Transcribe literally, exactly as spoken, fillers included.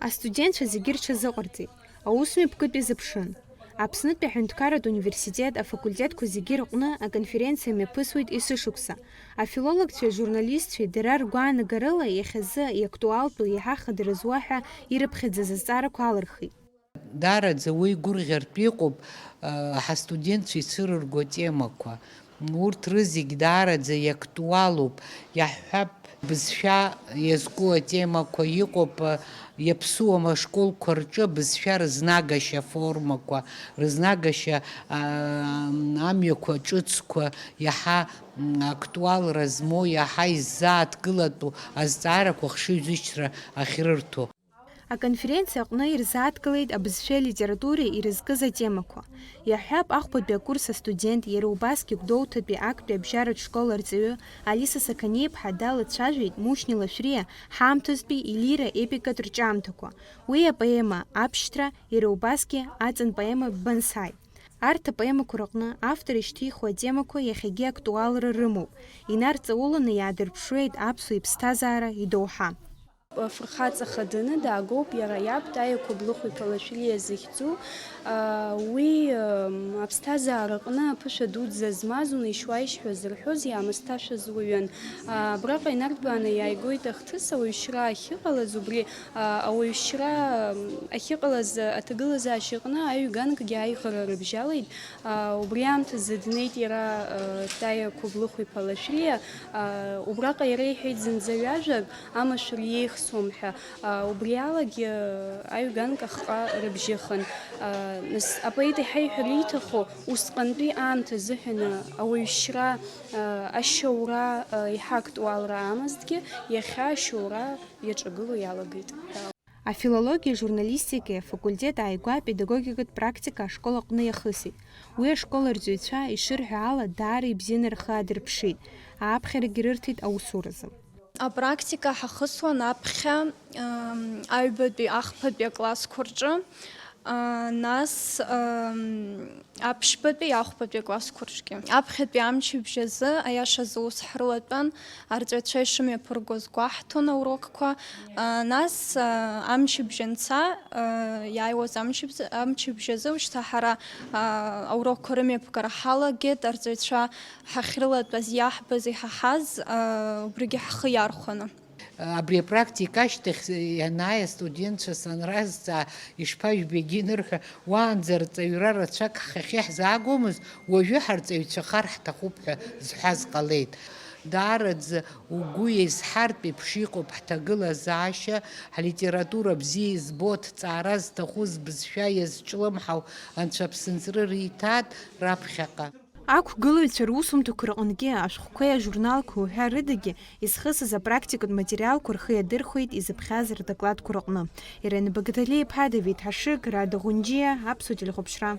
Астудентцәа зегьы рҽазыҟарҵеит, аусмҩаԥгатә иазыԥшын. Аԥснытәи аҳәынҭқарратә университет афакультетқәа зегьы рҟны аконференциа мҩаԥысуеит есышықәса. Афилологцәеи ажурналистцәеи дара ргәаанагарыла иахьазы иактуалтәу, еиҳа хадара зуа ҳәа ирыԥхьаӡаз азҵаарақәа алырхит. Даараӡа уи гәырӷьартә иҟоуп, а, ҳастудентцәа ицәырырго атемақәа. Урҭ рызегь даараӡа иактуалуп. Иаҳҳәап, бызшәа иазку атемақәа иҟоуп, а, иаԥсуам ашколқәа рҿы абызшәа рызнагашьа аформақәа, рызнагашьа, а, амҩақәа ҿыцқәа иаҳа, м, актуалра змоу, иаҳа иззааҭгылатәу азҵаарақәа хшыҩзышьҭра ахьрырҭо. Аконференциа аҟны ирзааҭгылеит абызшәеи алитературеи ирызкыз атемақәа. Иаҳҳәап, ахәбатәи акурс астудент, иара убасгьы Гәдоуҭатәи актәи абжьаратә школ арҵаҩы Алиса Сақаниаԥҳа далацәажәеит Мушьни Лашәриа ҳаамҭазтәи илира епикатә рҿиамҭақәа, уи апоема Аԥшьҭра, иара убасгьы аҵан поема Ббансаи. Арҭ апоемақәа рыҟны автор ишьҭихуа атемақәа иахьагьы актуалра рымоуп, инарҵауланы иаадырԥшуеит аԥсуа иԥсҭазаара идоуҳа. Афырхаҵа хаданы даагоуп иара иаб Таиа Қәыблыхә-иԥа Лашәриа захьӡу. Уи, м, аԥсҭазаараҟны аԥышәа дуӡӡа змаз, унеишь-уааишь ҳәа зырҳәоз, иаамысҭашәаз уаҩын. Абраҟа инарҭбааны иааигоит ахҭыс, ауаҩшьра ахьыҟалаз, убри, а, ауаҩшьра, м, ахьыҟалаз аҭагылазаашьаҟны аҩ-ганкгьы аиӷара рыбжьалеит. А, убри аамҭазы днеит иара, а, Таиа Қәыблыхә-иԥа Лашәриа. А, убраҟа иара иҳәеит зынӡа ҩажәак, амашәыр иеихсуам ҳәа. А, убри алагьы, а, аҩ-ганк ахҟа рыбжьыхын. А, нас апоет иҳаиҳәар ииҭаху, усҟантәи аамҭа азыҳәаны ауаҩшьра, а, ашьоура, а, иҳа актуалра амазҭгьы, иахьа ашьоура иаҿагыло иалагеит ҳәа. Афилологиеи ажурналистикеи афакультет ааигәа апедагогикатә практика ашкол аҟны иахысит. Уи ашкол арҵаҩцәа, ишырҳәо ала, даара ибзианы рхы аадырԥшит, ааԥхьарагьы рырҭеит аусуразы. Апрактика ҳахысуан аԥхьа, ам, аҩбатәи, ахԥатәи аклассқәа рҿы, а, нас, ам, аԥшьбатәи, ахәбатәи аклассқәа рҿгьы. Аԥхьатәи амчыбжь азы, аиашазы, ус ҳрылатәан, арҵаҩцәа ишымҩаԥыргоз гәаҳҭон аурокқәа. А, нас, а, амчыбжь анца, а, иааиуаз амчыбз-, амчыбжь азы, ушьҭа ҳара, а, аурокқәа рымҩаԥгара ҳалагеит, арҵаҩцәа ҳахьрылатәаз, иаҳбаз, иҳаҳаз, а, убригьы ҳхы иархәаны. Абри апрактика ашьҭахь ианааи астудентцәа санразҵаа, ишԥажәбеи, егьынырҳәа, уаанӡа рҵаҩра рацәак ҳхахьы ҳзаагомызт, уажәы ҳарҵаҩцәахар ҳҭахуп ҳәа зҳәаз ҟалеит. Даараӡа угәы иазҳартә еиԥш иҟоуп ҳҭагылазаашьа, ҳлитература бзиа избо, аҭҵаара зҭаху, збызшәа иазҿлымҳау анцәа аԥсынҵры риҭат раԥхьаҟа. Ақәгылаҩцәа русумҭақәа рҟынгьы, ашәҟәқәеи ажурналқәеи уҳәа рыдагьы изхысыз апрактикатә материалқәа рхы иадырхәеит изыԥхьаз рдокладқәа рҟны. Ирен Багадалиа-иԥа, Давид Ҳашыг, Рада Ӷәынџьиа, Аԥсуа телехәаԥшра.